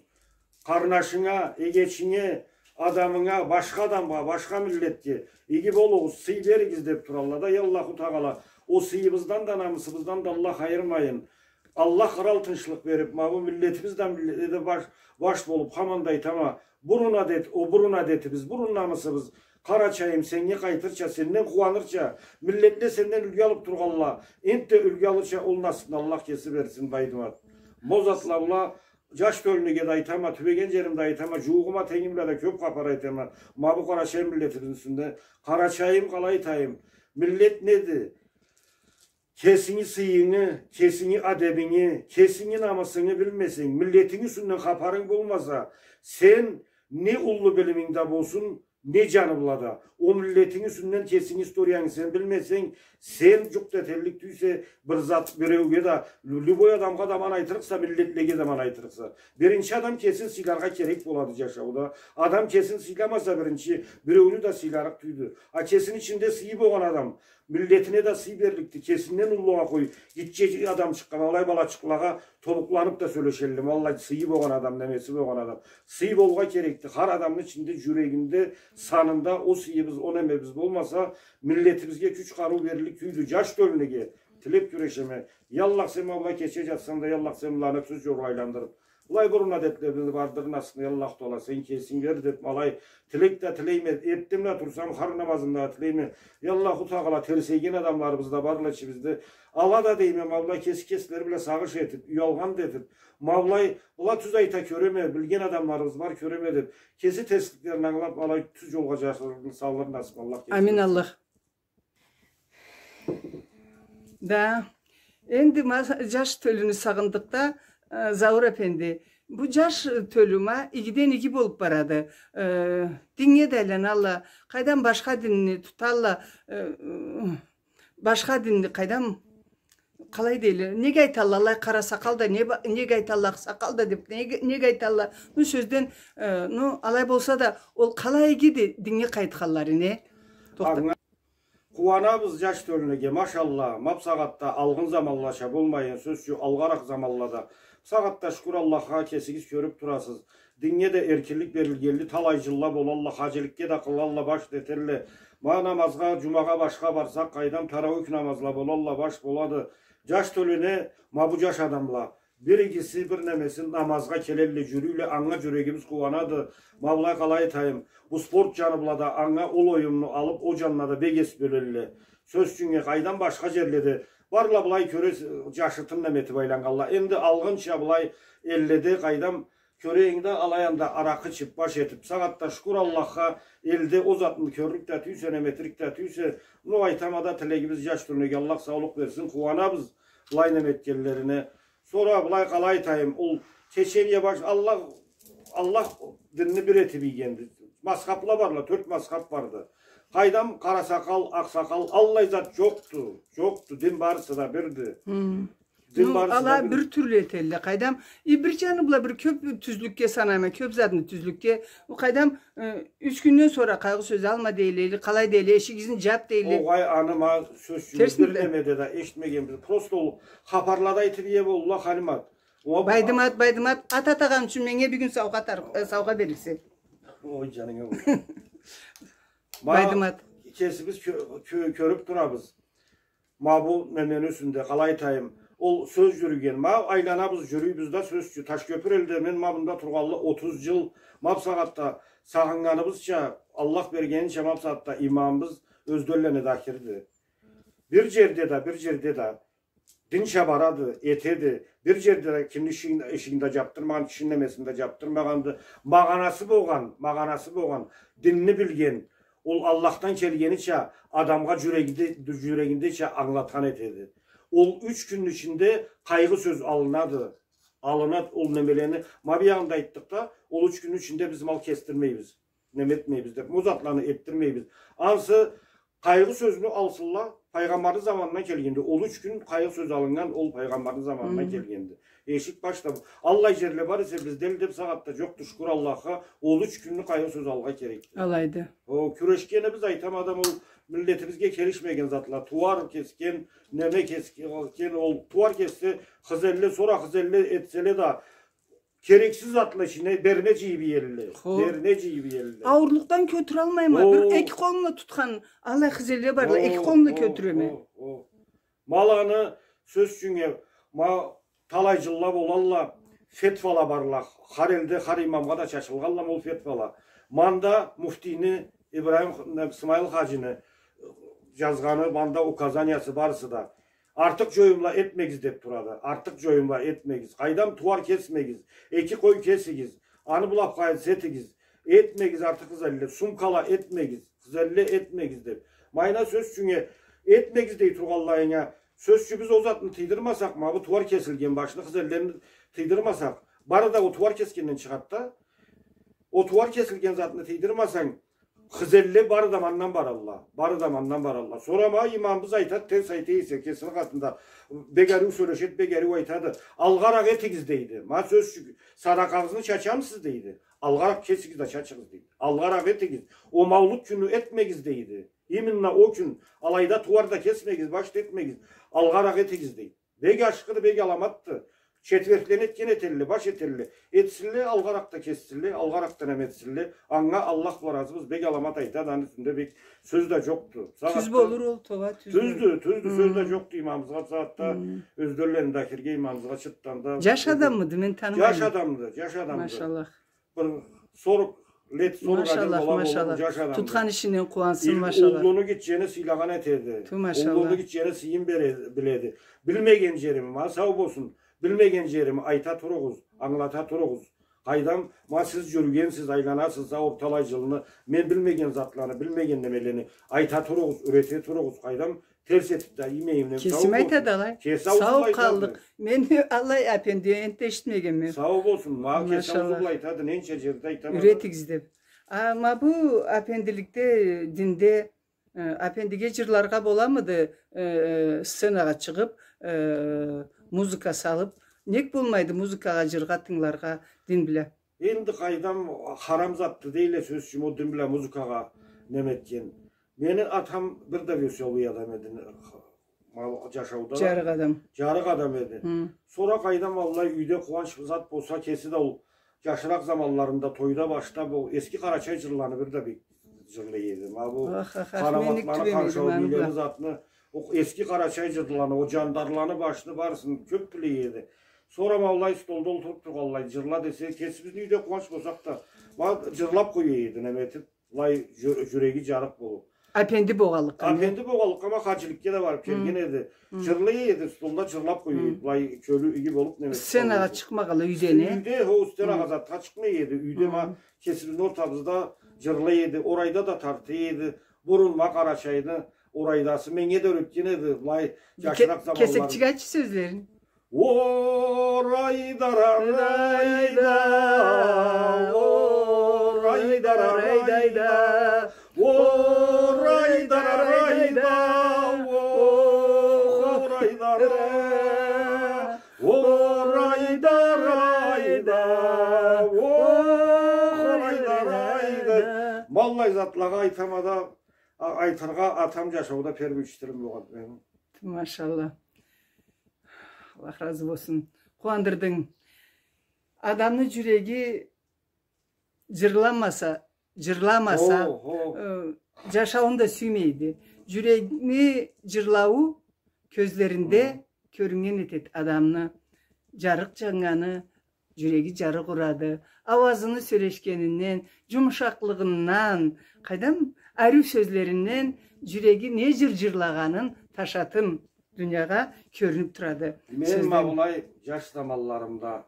Къарнашынга, эгечинге, адамынга, башха адамгъа, башха миллетге иги болугъуз, сый беригиз деп туралла да, я Аллаху Тагъала. О сыйыбыздан да, намысыбыздан да Аллах айырмайын. Аллах къырал тынчлыкъ берип, ма бу миллетибиз да, миллетле да баш, баш болуп, хаманда айтама, бурун адет, о бурун адетибиз, бурун намысыбыз, Къарачайым, сеннге къайтырча, сенден къууанырча, миллетле сенден юлгю алып тургъанла, энтда юлгю алырча, ол насыпны Аллах кеси берсин, байдымат. Ма ол затла бла Жаш тёлюнге да айтама, тюбеген жеримде айтама, жуугъума, тенгиме да кёп хапар айтама. Ма бу къарачай миллетибизни юсюнде. Къарачайым, къалай айтайым? Миллет неди? Кесинги сыйынгы, кесинги адебинги, кесинги намысынгы билмесенг, миллетинги юсюнден хапарынг болмаса, сен не уллу билиминг да болсун, не жаны бла да. О миллетинги юсюнден кесинги историянгы сен билмесенг, сен жукъ да этерлик тюйюлсе, бир зат биреуге да, лю-, любой адамгъа да аман айтырыкъса, миллетлеге да аман айтырыкъса. Биринчи адам кесин сыйларгъа керек болады жашауда. Адам кесин сыйламаса биринчи, биреуню да сыйларыкъ тюйюлдю. А кесини ичинде сыйы болгъан адам миллетине да сый берликди. Кесинден уллугъа къой, гитче адамчыкъгъа, ма алай балачыкълагъа тобукъланып да сёлешелле. Ма аллай сыйы болгъан адам, немеси болгъан адам. Сый болургъа керекди. Хар адамны ичинде, жюрегинде, санында о сыйыбыз, о немебиз болмаса, миллетибизге кюч, къарыу берлик тюйюлдю. Жаш тёлюнеге тилеп кюрешеме. Я Аллах, сен ма былай кече жатсанг да, я Аллах, сен быланы тюз жолгъа айландырып, былай бурун адетлерибизни бардырмасын, я Аллах Таала, сен кесинг бер деп, ма алай тилек да тилейме, эртден бла турсам, хар намазымда тилейме. Я Аллаху Таала, терсейген адамларыбыз да барла ичибизде. Ала да дейме, ма былай кеси кеслери бла сагъыш этип, уялгъан да этип, ма былай, была тюз айта, кёреме, билген адамларыбыз бар, кёреме деп, кеси терсликлерин ангылап, ма алай тюз жолгъа жашырын салыр насып Аллах. Амин, Аллах. Да. Энди ма-, жаш тёлюню сагъындыкъ да, э, Заур эфенди. Бу жаш тёлю ма игиден иги болуп барады. Э, динге да айланалла. Къайдам, башха динни туталла. Э, башха динни къайдам, къалай дейле? Неге айталла, аллай къара сакъал да, не ба-, неге айталла, акъ сакъал да деп, неге, неге айталла? Ну, сёзден, э, ну, алай болса да, ол къалай игиди динге къайтханлары, не? Тохта. Къууанабыз жаш тёлюнеге, машалла, ма бусагъатда алгъын заманлача болмайын, сёз ючюн, алгъаракъ заманлада. Бусагъатда, шукур Аллахха, кесигиз кёрюп турасыз. Динге да эркинлик берилгенли, талай жылла болалла, хаджиликге да къылалла, баш да этелле. Ма намазгъа, жумагъа, башха барсакъ, къайдам, тарауих намазла болалла, баш болады. Жаш тёлюне, ма бу жаш адамла, бир игиси, бир немеси, намазгъа келелле, жюрюйле, анга жюрегибиз къууанады. Ма былай, къалай айтайым, бу спорт жаны бла да анга ол оюмну алып, ол жанына да бек эс бёлелле. Сёз ючюн, къайдам, башха жерледе барла, былай кёре, жашыртын неме этип айланнганла. Энди алгъынча былай элледе, къайдам, кёрейин да, алай анда аракъы ичип, баш этип, бусагъатда, шукур Аллахха, элде ол затны кёрлюк да тюйюлсе, неме этерик да тюйюлсе, ну, айтама да, тилегибиз жаш тёлюнеге, Аллах саулукъ берсин, къууанабыз былай неме этгенлерине. Сора былай, къалай айтайым, ол течение баш-, Аллах, Аллах динни бир этип ийгенди. Мазхабла барла, тёрт мазхаб барды. Къайдам, къара сакъал, акъ сакъал, аллай зат жокъду, жокъду. Дин барысы да бирди. Хы. Дин барысы да бир. Ну, ала бир тюрлю этелле, къайдам. И бир жаны бла бир кёп тюзлюкге санайма, кёп затны тюзлюкге. Ол къайдам, э, юч кюнден сора къайгъы сёз алма дейле, или къалай дейле, эшигигизни жап дейле. Огъай, аны ма сёз ючюн, терсми бир да? Немеде да эшитмегенбиз. Просто ол хапарлада айтып ие болдула, Халимат. Байдымат, Байдымат, ат атагъан ючюн меннге бюгюн саугъа тар-, э, саугъа берирсе. Ой, жанынга бол. Ма Байдымат. Кесибиз кё-, кё-, кёрюп турабыз. Ма бу немени юсюнде, къалай айтайым, ол сёз жюрюген. Ма айланабыз, жюрюйбюз да, сёз ючюн. Ташкёпюр элде мен ма мында тургъанлы отуз жыл, ма бусагъатда сагъыннганыбызча, Аллах бергенича, ма бусагъатда имамыбыз Ёзденланы Дахирди. Бир жерде да, бир жерде да динча барады, этеди. Бир жерде да кимни ишигин, ишигин да жапдырмагъан, кишини немесин да жапдырмагъанды. Магъанасы болгъан, магъанасы болгъан, динни билген, ол Аллахдан келгенича, адамгъа жюрегинде, жюрегиндеча ангылатхан этеди. Ол юч кюнню ичинде къайгъы сёз алынады. Алынады ол немелени. Ма биягъында айтдыкъ да, ол юч кюнню ичинде биз мал кесдирмейбиз. Неме этмейбиз деп, бу затланы этдирмейбиз. Ансы къайгъы сёзню алсынла, Пайгъамбарны заманындан келгенди. Ол юч кюн къайгъы сёз алыннган, ол Пайгъамбарны заманындан келгенди. Эшик башда бу. Аллай жерле бар эсе, бизде элде бусагъатда жокъду, шукур Аллахха, ол юч кюнню къайгъы сёз алыргъа керекди. Алайды. О, кюрешгенибиз, айтама да, ол миллетибизге келишмеген затла. Тууар кесген, неме кесген, ол тууар кессе, хызелле, сора хызелле этселе да, керексиз затла ичине берме жыйып иелле. Хо. Берме жыйып иелле. Ауурлукъдан кётюралмайма. О. Бир эки къолумла тутхан аллай хызелле барла, эки къолумла кётюреме. О, о, о. Ма аланы сёз ючюн, ма талай жылла болалла, фетвала барла. Хар элде, хар имамгъа да чачылгъанла ол фетвала. Мында муфтийни, Ибрагъим, Смайыл хаджини жазгъаны, мында указаниясы барысы да. Артыкъ жоюмла этмегиз деп турады. Артыкъ жоюмла этмегиз. Къайдам, тууар кесмегиз. Эки къой кесигиз. Аны бла бу къайсы этигиз. Этмегиз артыкъ хызелле. Сумкала этмегиз. Хызелле этмегиз деп. Ма айна сёз ючюн, этмегиз дей тургъанлайына. Сёз ючюн, биз ол затны тыйдырмасакъ, ма бу тууар кесилген башны, хызеллени тыйдырмасакъ, бары да ол тууар кесгенден чыгъады да. Ол тууар кесилген затны тыйдырмасанг, хызелле бары да мандан баралла. Бары да мандан баралла. Сора ма имамыбыз айтады, терс айта эсе, кесини къатында бек ариу сёлешеди, бек ариу айтады. Алгъаракъ этигиз дейди. Ма сёз ючюн, садакъагъызны чачамысыз дейди. Алгъаракъ кесигиз да чачыгъыз дейди. Алгъаракъ этигиз. Ол маулут кюню этмегиз дейди. Именно ол кюн алайда тууар да кесмегиз, баш да этмегиз. Алгъаракъ этигиз дейди. Бек ашхыды, бек аламатды. Четверглени этген этелле, баш этелле. Этсинле, алгъаракъда кессинле, алгъаракъда неме этсинле. Анга Аллах бла разыбыз, бек аламат айтады, аны юсюнде бек сёз да джокъду. Сагъатда тюз болур ол, тоба, тюз болур. Тюздю, тюздю, сёз да джокъду имамыбызгъа, сагъатда. Хм. Ёзденлени да ахирге имамыбызгъа чыкъгъанда. Джаш адаммыды, мен танымайма. Джаш адамды, джаш адамды. Машаллах. Бир сорок лет, сорок адам бола, машаллах, джаш адамды. Тутхан ишинден къууансын, машаллах. Уллуну, гитчени сыйлагъан этеди. Ту, машаллах. Уллуну, гитчени сыйын бере-, биледи. Билмеген джерими, ма, сау болсун. Билмеген джерими айта туругъуз, ангылата туругъуз. Къайдам, ма, сиз джюрюгенсиз, айланасыз, орталай джылны, мен билмеген затланы, билмеген немелени айта туругъуз, юрете туругъуз, къайдам, терс этиб да иймейим, сау болсун. Кесим айтады алай. Кеси аузу бла айтады. Сау къалдыкъ. Мен алай апенди энтда эшитмегенме. Сау болсун. Ма кеси аузу бла айтады, ненча джерде айтама. Машаллах. Юретигиз деб. А, ма бу апендиликде, динде, э, апендиге джырларгъа боламыды, э, э, сценагъа чыгъыб, э, музыка салыб? Нек болмайды музыкагъа, джыргъа тынгыларгъа дин бла? Энди къайдам, харам затды дейле, сёз ючюн, ол дин бла музыкагъа неме этген. Мени атам бир да весёлый адам эди, ма, джашауда да. Джарыкъ адам. Джарыкъ адам эди. Хы. Сора къайдам, аллай, юйде къууанч зат болса, кеси да ол джашыракъ заманларында тойда башда бу эски къарачай джырланы бир да бек джырлай эди. Ма бу, ах, ах, ах, мен ник тюбемедим аны бла. Къанаматланы, къаршау бийлени затны, ол эски къарачай джырланы, ол джандарланы, башны барысын кёб биле эди. Сора ма аллай столда олтуруб тургъанлай, джырла десе, кесибизни юйде къууанч болсакъ да, ма джырлаб къоя эди, неме этиб, былай джю-, джюреги джарыкъ болуб. Апенди болгъанлыкъгъа, не? Апенди болгъанлыкъгъа, ма хажиликге да барыб келген эди. Хы. Джырлай эди, столда джырлаб къоя эди, былай кёлю иги болуб, неме этиб. Сценагъа чыкъмагъанлай, юйде, не? Юйде, хо, сценагъа затха чыкъмай эди. Юйде ма кесибизни ортабызда джырлай эди, орайда да тарта эди. Бурун ма Къарачайны орайдасы меннге да юретген эди, былай джашыракъ заманларында. Кесекчик айтчы сёзлерин. Ма аллай затлагъа айтама да, а-, айтыргъа атам джашауда первый учителим болгъанды мени. Машаллах. Аллах разы болсун. Къууандырдынг. Адамны джюреги джырламаса, джырламаса, хо, хо, э, джашауун да сюймейди. Джюрегини джырлауу кёзлеринде кёрюннген этеди адамны. Джарыкъ джаннганы, джюреги джарыкъ урады. Ауазыны сёлешгенинден, джумушакълыгъындан, къайдам, ариу сёзлеринден джюреги не джыр джырлагъанын ташатын дуниягъа кёрюнюб турады. Мен ма былай джаш заманларымда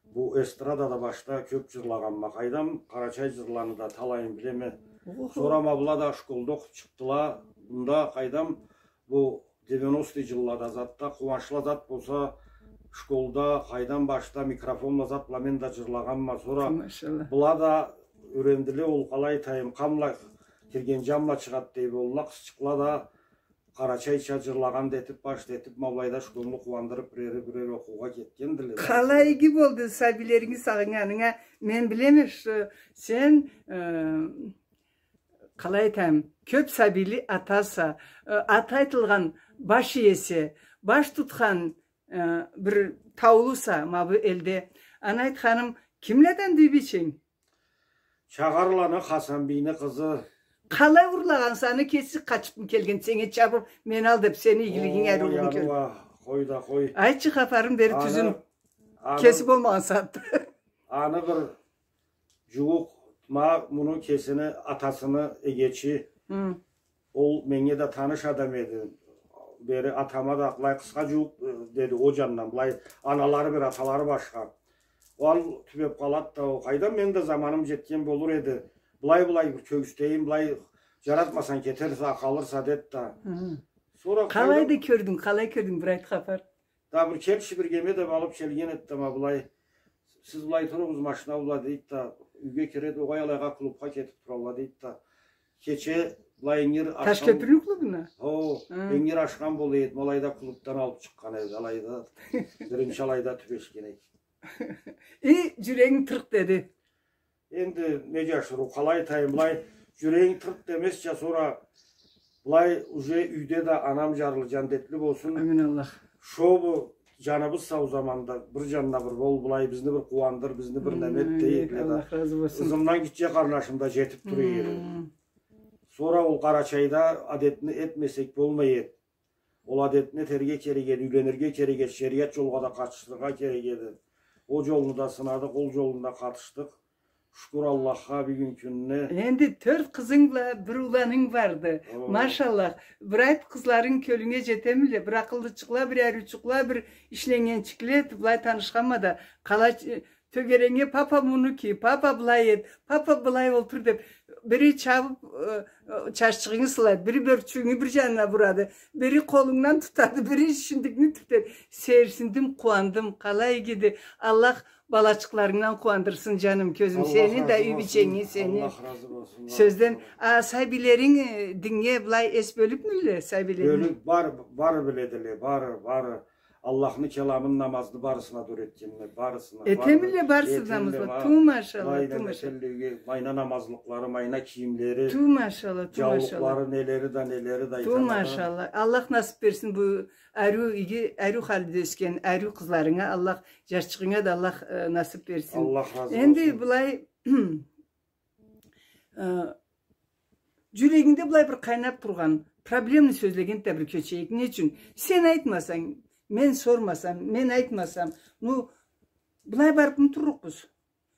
бу эстрадада башда кёб джырлагъанма, къайдам, къарачай джырланы да талайын билеме. Охо. Сора ма была да школда окъуб чыкъдыла. Мында, къайдам, бу девяностый джыллада затда къууанчла зат болса, школда, къайдам, башда микрофон бла зат бла мен да джырлагъанма. Сора, машаллах, была да юрендиле, ол, къалай айтайым, къан бла кирген джан бла чыгъады дей болурла, къызчыкъла да къарачайча джырлагъан да этиб, башда этиб, ма былайда школну къууандырыб, бирери, бирери окъуугъа кетгендиле. Къалай иги болду сабийлеринги сагъыннганынга. Мен билеме, что сен, э, къалай айтайым, кёб сабийли атаса, э, аты айтылгъан баш иеси, баш тутхан, э, бир таулуса ма бу элде. Аны айтханым, кимледенди юй бийченг? Чагъарланы Хасанбийни къызы. Къалай урлагъанса аны, кеси къачыбмы келген, сеннге чабыб, мени ал деб, сени игилигинг ариу кёрюб? О, къой да къой. Айтчы хапарын, бери тюзюн. Аны, аны, кеси болмагъан сагъатда. Аны бир джууукъ, ма муну кесини атасыны эгечи. Хы. Ол меннге да таныш адам эди. Бери атама да былай къысха джууукъ, э, деди, ол джандан, былай аналары бир, аталары башха. Ол тюбеб къалады да, ол къайдам, мени да заманым джетген болур эди. Былай-былай бир кёргюзтейим, былай джаратмасанг кетерсе, къалырса, деди да. Хы. Сора къалайды, къайдам, кёрдюнг, къалай кёрдюнг, бир айт хапар. Да бир келчи, бир кеме да алыб келген эди да, ма былай, сиз былай туругъуз, машина бла, дейди да, юйге киреди, огъай, алайгъа клубха кетиб туралла, дейди да. Кече былай ингир ашхам. Ташкёпюрню клубуна? Хо, хы, ингир ашхам бола эди, ма алайда клубдан алыб чыкъгъан эди, алайда, биринчи алайда тюбешген эдик. И, джюрегинг тыркъ деди. Энди не джашырыу, къалай айтайым, былай, джюрегинг тыркъ демезча, сора былай уже юйде да анам джарлы, джандетли болсун. Амин Аллах. Шо бу Джаныбыз сау заманда бир джанына бир бол, былай бизни бир къууандыр, бизни бир неме эт, дейдиле да. Аллах разы болсун. Ызымдан гитче къарнашым да джетиб тура эди. Сора ол Къарачайда адетни этмесек болмай эди. Ол адетни этерге керек эди, юйленирге керек эди, шериат джолгъа да къатышыргъа керек эди. Ол джолну да сынадыкъ, ол джолну да къатышдыкъ. Шукур Аллахха, бюгюн кюнде. Энди тёрт къызынг бла бир уланынг барды. О. Машаллах. Бир айт, къызларынг кёлюнге джетемиле? Бир акъыллычыкъла, бир ариучукъла, бир ишленнгенчикле, былай танышханма да, къала, э, тёгерегинге: «Папа, муну ки, папа, былай эт, папа, былай олтур», — деб, бири чабыб, э, э, чаччыгъынгы сылайды, бири бёркчюгюнгю бир джанына бурады, бири къолунгдан тутады, бири ишиндикни тюртеди. Сейирсиндим, къууандым, къалай игиди. Аллах балачыкъларынгдан къууандырсын, джаным, кёзюм, сени да, юй бийченги сени. Аллах разы болсун. Сёзден, а, сабийлеринг, э, диннге былай эс бёлюбмюдюле, сабийлеринг? Бёлюб, бар, бары биледиле, бары, бары. Аллахны келамын, намазны барысына да юретгенме, барысына. Этемиле барысы да намазла? Ту машалла, ту машалла. Майна намазлыкълары, майна кийимлери, ту машалла, ту машалла, джаулукълары, нелери да, нелери да. Ту машалла. Аллах насыб берсин бу ариу иги, ариу халиде ёсген ариу къызларынга, Аллах, джашчыгъынга да Аллах, э, насыб берсин. Аллах разы болсун. Энди былай, э, джюрегингде былай бир къайнаб тургъан проблемни сёзлегенди да бир кёчейик. Не ючюн? Сен айтмасанг, мен сормасам, мен айтмасам, ну, былай барыбмы турлукъбуз?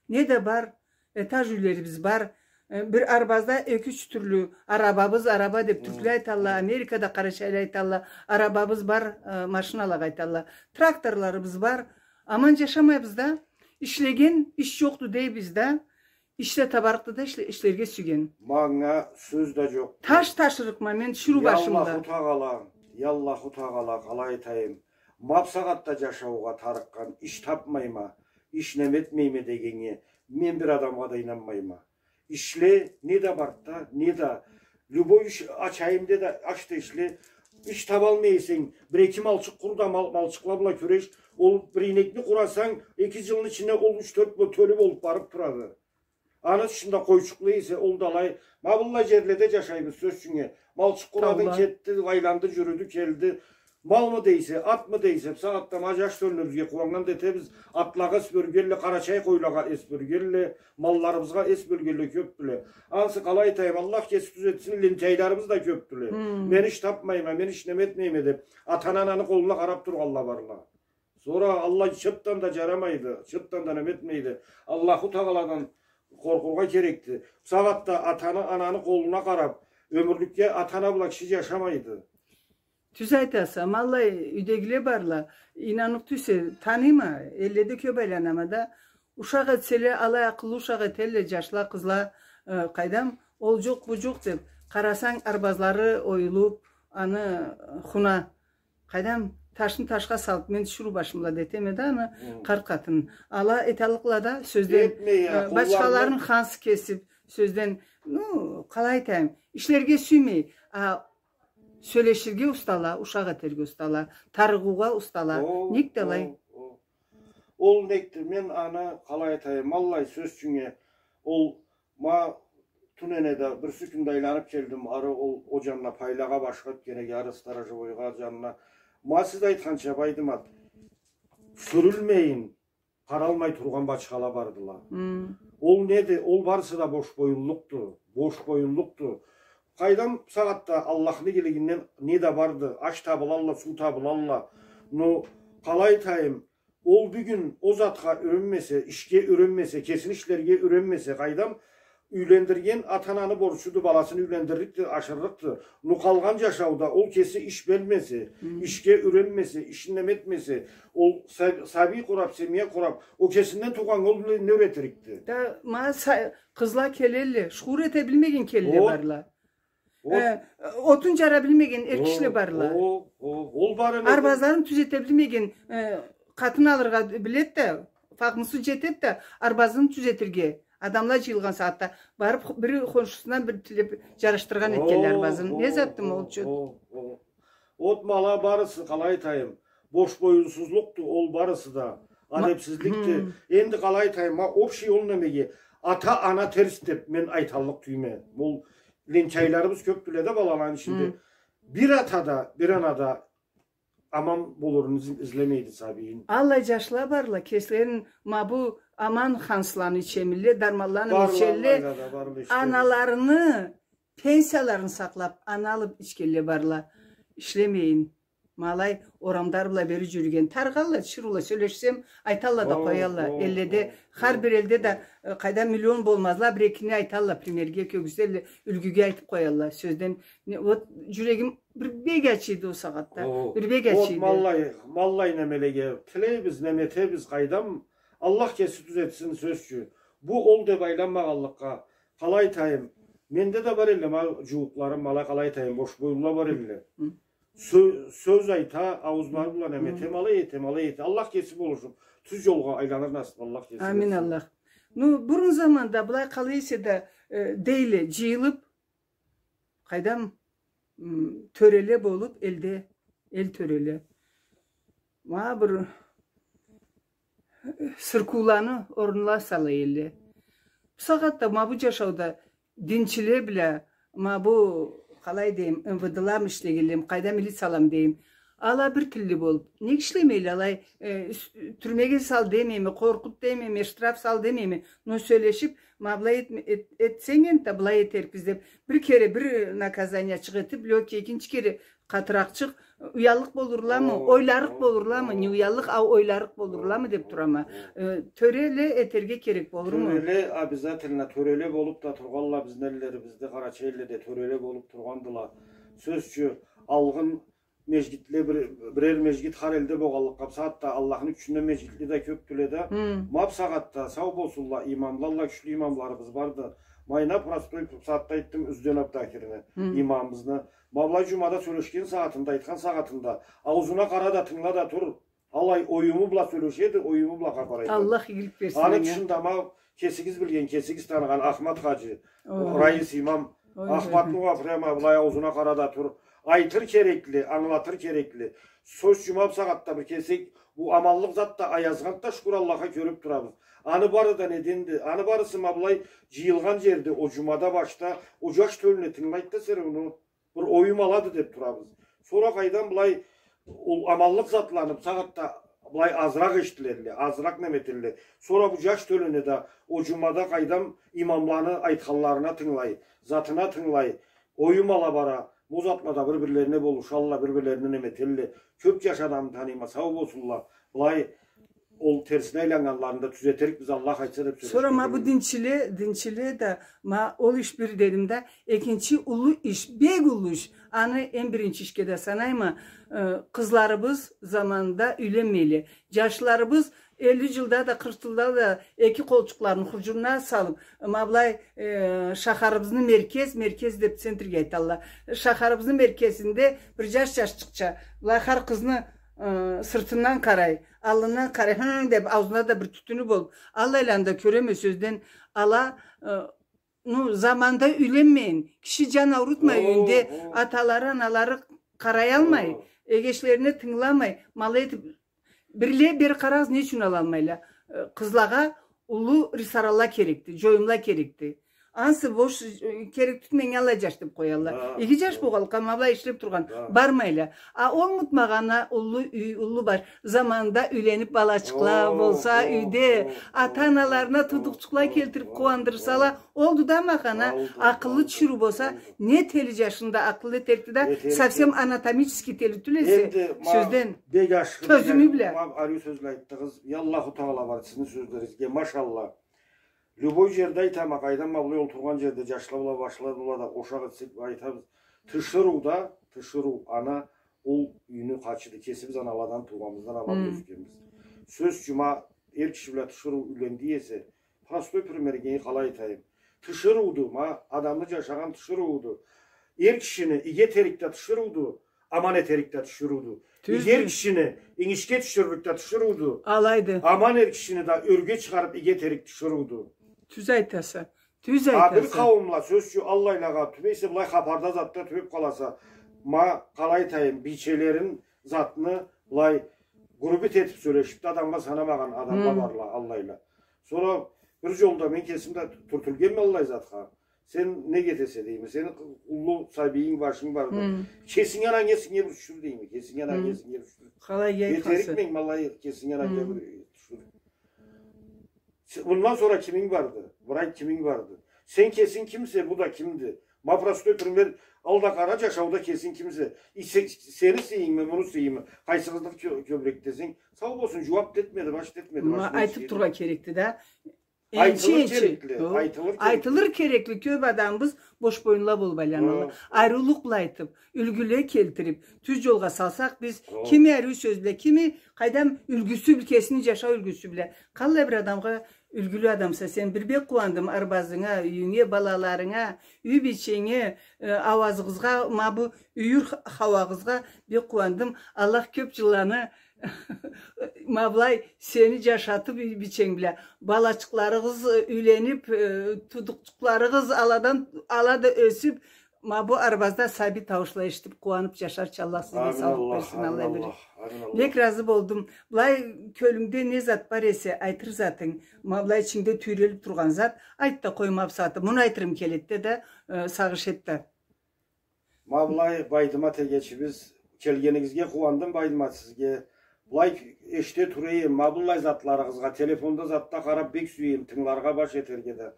Не да бар, этаж юйлерибиз бар. Э, бир арбазда эки-юч тюрлю арабабыз, араба деб тюркле айталла, Америкада къарачайла айталла, арабабыз бар, э, машиналагъа айталла. Тракторларыбыз бар. Аман джашамайбыз да. Ишлеген иш джокъду дейбиз да. Иш да табарыкъды да, ишле-, ишлерге сюйген. Манга сёз да джокъ. Таш ташырыкъма мен тиширыу башымда. Я Аллаху Тагъала, я Аллаху Тагъала, къалай айтайым. Ма бусагъатда джашаугъа тарыкъгъан иш табмайма, иш неме этмейме дегеннге мен бир адамгъа да ийнанмайма. Ишле, не да барды да, не да. Любой иш ачайым де да, ач да ишле. Иш табалмай эсенг, бир-эки малчыкъ къур да, мал-, малчыкъла бла кюреш. Ол бир ийнекни къурасанг, эки джылны ичинде ол юч-тёрт бо-, тёлю болуб барыб турады. Аны тышында къойчукъла эсе, ол да алай. Ма быллай джерледе джашайбыз, сёз ючюннге. Малчыкъ къурадынг, кетди, айланды, джюрюдю, келди. Малмы дейсе, атмы дейсе, бусагъатда ма джаш тёлюбюзге къууаннган да этебиз. Атлагъа эс бёлгенле, къарачай къойлагъа эс бёлгенле, малларыбызгъа эс бёлгенле кёбдюле. Ансы, къалай айтайым, Аллах кеси тюзетсин, лентяйларыбыз да кёбдюле. Мен иш табмайма, мен иш неме этмейме деб, ата-ананы къолуна къараб тургъанла барла. Сора Аллах чыртдан да джарамайды, чыртдан да неме этмейди. Аллаху Тагъаладан къоркъургъа керекди. Бусагъатда атаны, ананы къолуна къараб, ёмюрлюкге ата-ана бла киши джашамайды. Тюз айтаса, ма аллай юйдегиле барла, ийнаныкъ тюйюлсе, таныйма, элледе кёб айланама да, ушакъ этселе, алай акъыллы ушакъ этелле, джашла, къызла, э, къайдам, ол джокъ, бу джокъ деб, къарасанг, арбазлары оюлуб, аны, э, хуна, къайдам, ташны ташха салыб, мен тиширыу башым бла да этеме да аны, къарт къатын. Ала эталлыкъла да, сёзден, э, бачхаларын ханс кесиб, сёзден, ну, къалай айтайым, ишлерге сюймей, а сёлеширге устала, ушакъ этерге устала, тарыгъыугъа устала. Нек да алай. Ол некди, мен аны къалай айтайым, аллай сёз ючюннге, ол ма тюнене да бирси кюнде айланыб келдим, ары ол, ол джанына пайлагъа, башха ётгенеге, ары сторожевойгъа джанына. Ма сиз айтханча, Байдымат, сюрюлмейин, къаралмай тургъан бачхала бардыла. Ол неди? Ол барысы да бошбоюнлукъду, бошбоюнлукъду. Къайдам, бусагъатда Аллахны игилигинден не да барды, аш табылалла, суу табылалла. Но къалай айтайым, ол бюгюн ол затха юренмесе, ишге юренмесе, кесин ишлерге юренмесе, къайдам, юйлендирген ата-ананы борчуду, баласын юйлендирликди, ашырлыкъды. Но къалгъан джашауда ол кеси иш билмесе, ишге юренмесе, ишин неме этмесе, ол са-, сабий къураб, семья къураб, ол кесинден туугъан ол не юретирикди? Да, ма са-, къызла келелле, шукур эте билмеген келле барла. Э, отун джара билмеген эр кишиле барла. Арбазларын тюзете билмеген, э, къатын алыргъа биледи да, фахмусу джетеди да, арбазын тюзетирге. Адамла джыйылгъан сагъатда барыб, хо-, бири хоншусундан бир тилеб, джарашдыргъан этгенле арбазын. Не затды ол чот? Ол ма ала барысы, къалай айтайым, бошбоюнсузлукъду ол барысы да, адебсизликди. Энди къалай айтайым, ма общий ол немеге, ата-ана терс деб мен айталлыкъ тюйюлме. Ол лентяйларыбыз кёбдюле да балаланы ичинде. Бир ата да, бир ана да аман болурун из-, излемейди сабийин. Аллай джашла барла, кеслерин ма бу аман хансланы ичемилле, дарманланы ичелле, аналарыны пенсияларын сакълап, аны алып ичгенле барла. Ишлемейин. Ма алай орамда ары бла бери джюрюген. Тарыгъалла, тиширыула, сёлешсем, айталла да къоялла. Элледе, хар бир элде да, э, къайда миллион болмазла, бир-экини айталла, примерге кёргюзелле, юлгюге айтып къоялла. Сёзден, не, вот, джюрегим бир бек ачыйды ол сагъатда. Бир бек ачыйды. Вот ма аллай, ма аллай немелеге тилейбиз, неме этебиз, къайдам, Аллах кеси тюзетсин, сёз ючюн. Бу ол деп айланмагъанлыкъгъа, къалай айтайым, менде да бар элле, ма, джууукъларым, ма алай, къалай айтайым, бошбойлула бар элле. Сё-, сёз айта, ауузлары бла неме эте, ма алай эте, ма алай эте. Аллах кеси болушуп, тюз джолгъа айланыр насып, Аллах кеси берсин. Амин, Аллах. Ну, бурун заманда былай къалай эсе да, э, дейле, джыйылып, къайдам, м, тёреле болуп, элде, эл тёреле. Ма бир сыркыуланы орнуна сала элле. Бусагъатда ма бу джашауда динчиле бла, ма бу, къалай дейим, М В Д-ла ишлегенле, къайда милициялам дейим. Ала бир тилли болуп. Нек ишлемейле алай, э, тюрмеге сал демейме, къоркъут демейме, штраф сал демейме. Но сёлешип, ма былай эт-, эт-, этсенг энтда, былай этерикбиз деп. Бир кере бир наказаниячыкъ этип, лёгкий, экинчи кере къатыракъчыкъ, уяллыкъ болурламы, ойларыкъ болурламы, не уяллыкъ, а ойларыкъ болурламы деп турама. Э, тёреле этерге керек болурму? Тёреле, обязательно, тёреле болуп да тургъанла бизни эллерибизде, Къарачай элледе тёреле болуп тургъандыла. Сёз ючюн, алгъын межгитле бир-, бирер межгит хар элде болгъанлыкъгъа, бусагъатда Аллахны кючюнден межгитле да кёпдюле да. Ма бусагъатда, сау болсунла, имамла, Аллах кючлю имамларыбыз барды. Майна простой, бусагъатда айтдым, Юзден Абдахирни, имамыбызны. Ма былай джумада сёлешген сагъатында, айтхан сагъатында, аузуна къара да, тынгыла да тур. Алай оюму бла сёлешеди, оюму бла хапар айтады. Аллах игилик берсин анга. Аны тышында ма кесигиз билген, кесигиз таныгъан Ахмат хаджи, раис имам, Ахматны уа прямо былай аузуна къара да тур. Айтыр керекли, ангылатыр керекли. Сёз ючюн, ма бусагъатда бир кесек, бу аманлыкъ зат да аязгъанды да, шукур Аллахха, кёрюп турабыз. Аны бары да неденди? Аны барысы ма былай джыйылгъан джерде, ол джумада башда, ол джаш тёлюне тынгылайды да, сора ону бир оюм алады деп турабыз. Сора къайдан былай, ол аманлыкъ затланы бусагъатда былай азыракъ эшитилелле, азыракъ неме этелле. Сора бу джаш тёлюне да ол джумада къайдан имамланы айтханларына тынгылай, затына тынгылай, оюм ала бара, бу затла да бир-бирлерине болушалла, бир-бирлерине неме этелле. Кёп джаш адамны таныйма, сау болсунла. Былай ол терсине айланнганларын да тюзетерикбиз, Аллах айтса, деп сёлешген. Сора ма бу динчиле, динчиле да, ма ол иш бир дедим да, экинчи уллу иш, бек уллу иш. Аны эм биринчи ишге да санайма, э, къызларыбыз заманында юйленмейле. Джашларыбыз элли джылда да, къыркъ джылда да эки къолчукъларын хурджунуна салып, ма былай, э, шахарыбызны меркез, меркез деп центрге айталла. Шахарыбызны меркезинде бир джаш джашчыкъча, былай хар къызны, э, сыртындан къарай, аллындан къарай, хы деп, аузунда да бир тютюню болуп, аллайланы да кёреме, сёзден ала, э, ну, заманында юйленмейин, киши джан аурутмай юйюнде, аталары, аналары къараялмай, эгечлерине тынгыламай, ма алай этип, бирле бери къарагъыз, не ючюн алалмайла? Э, къызлагъа уллу ресторалла керекди, джоюмла керекди. Ансы бош, э, керек тюлмеген аллай джаш деп къоялла. Иги джаш болгъанлыкъгъа, ма былай ишлеп тургъан, бармайла. А ол унутмагъанына уллу юй, уллу баш. Заманында юйленип, балачыкъла болса, юйде ата-аналарына туудукъчукъла келтирип къууандырсала, олду да ма хана. Акъыллы тиширыу болса, не тели джашны да акъыллы этерикди да, совсем анатомический тели тюл эсе, сёзден, тёзюмю бла. Ариу сёзле айтдыгъыз. Я Аллаху Тагъала бар сизни сёзлеригизге, машалла. Любой джерде айтама, къайдан ма былай олтургъан джерде джашла бла башхала да ушакъ этсек, айтабыз. Тиширыу да, тиширыу ана ол юйню къачыды. Кесибиз аналадан туугъанбыздан алып ёсгенбиз. Сёз ючюн, ма эр киши бла тиширыу юйленди эсе, простой примерге къалай айтайым? Тиширыуду, ма адамны джашагъан тиширыуду. Эр кишини иги этерик да тиширыуду, аман этерик да тиширыуду. Тюздю. Иги эр кишини ингишге тюшюрлюк да тиширыуду. Алайды. Аман эр кишини да ёрге чыгъарып иги этерик тиширыуду. Тюз айтаса. Тюз айтаса. А бир къауумла, сёз ючюн, аллайлагъа тюбейсе, былай хапарда затда тюбеп къаласа, ма къалай айтайым, бийчелерин, затны былай грубить этип сёлешип да адамгъа санамагъан адамла барла, аллайла. Сора бир джолда мен кесим да тюртюлгенме аллай затха. Сен не этесе, дейме, сени уллу сабийинг, башынг барды. Кесинги ананга, эсинге бир тюшюр, дейме, кесинги ананга, эсинге бир тюшюр. Къалай айтханса. Этерикме, ма алай, кесинги ананга бир тюшюр. Се-, мындан сора киминг барды? Бир айт, киминг барды? Сен кесинг кимсе, бу да кимди? Ма простой пример ал да къара, джашауда кесинг кимсе. И се-, сени сыйынгмы, муну сыйынгмы? Къайсыгъызды кё-, кёбюрек десенг, сау болсун, джууап да этмеди, баш да этмеди. Ма башына айтып тургъа керекди да. Айтылыр керекли, айтылыр керекли. Айтылыр керекли, кёп адамыбыз бош боюнла болуп айланалла. Айрыулукъ бла айтып, юлгюле келтирип, тюз джолгъа салсакъ биз, кими ариу сёз бла, кими, къайдам, юлгюсю бла, кесини джашау юлгюсю бла. Къаллай бир адамгъа юлгюлю адамса сен, бир бек къууандым арбазынга, юйюнге, балаларынга, юй бийченге, э, ауазыгъызгъа, ма бу юйюр ха-, хауагъызгъа бек къууандым. Аллах кёп джылланы Ма былай сени джашатып, бийченг бла, балачыкъларыгъыз, э, юйленип, э, туудукъчукъларыгъыз аладан, ала да ёсюп, ма бу арбазда сабий тауушла эшитип, къууанып джашарча Аллах сизге саулукъ берсин, Аллах. Амин, Аллах. Бек разы болдум. Былай кёлюнгде не зат бар эсе, айтыр затынг, ма былай ичингде тюйрелип тургъан зат, айт да къойма бусагъатда. Муну айтырым келеди да, э, сагъыш эт да. Ма былай, Байдымат эгечибиз, келгенигизге къууандым, Байдымат, сизге. Былай эшите тура эдим, ма быллай затларыгъызгъа, телефонда затда къарап бек сюе эдим, тынгыларгъа, баш этерге да.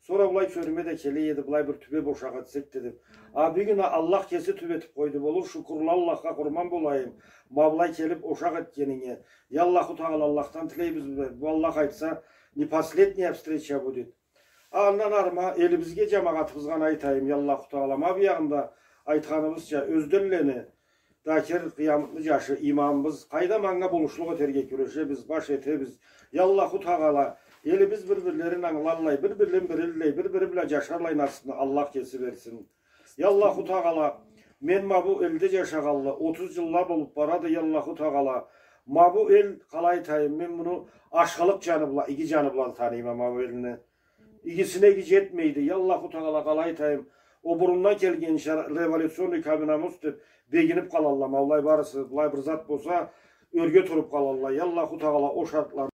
Сора былай кёлюме да келе эди, былай бир тюбеп ошакъ этсек дедим. А бюгюн а Аллах кеси тюбетип къойду, болур, шукурла Аллахха, къурман болайым. Ма былай келип ошакъ этгенинге. Я Аллаху Тагъала, Аллахдан тилейбиз, бу Аллах айтса, не последняя встреча будет. Андан ары ма элибизге, джамагъатыбызгъа айтайым, я Аллаху Тагъала. Ма биягъында айтханыбызча, Ёзденлени Дакир Къыямытны джашы, имамыбыз, къайдам, анга болушлукъ этерге кюрешебиз, баш этебиз. Я Аллаху Тагъала, элибиз бир-бирлерин ангыларлай, бир-бирлерин билирлей, бир-бири бла джашарлай насыпны Аллах кеси берсин. Я Аллаху Тагъала, мен ма бу элде джашагъанлы отуз джылла болуп барады, я Аллаху Тагъала. Ма бу эл, къалай айтайым, мен муну ашхылыкъ джаны бла, иги джаны бла таныйма ма бу элни. Игисине иги джетмейди. Я Аллаху Тагъала, къалай айтайым, о бурундан келгенча революционный кабинамус деп бегинип къалалла. Ма былай барысы, былай бир зат болса, ёрге туруп къалалла. Я Аллаху Тагъала, о шартланы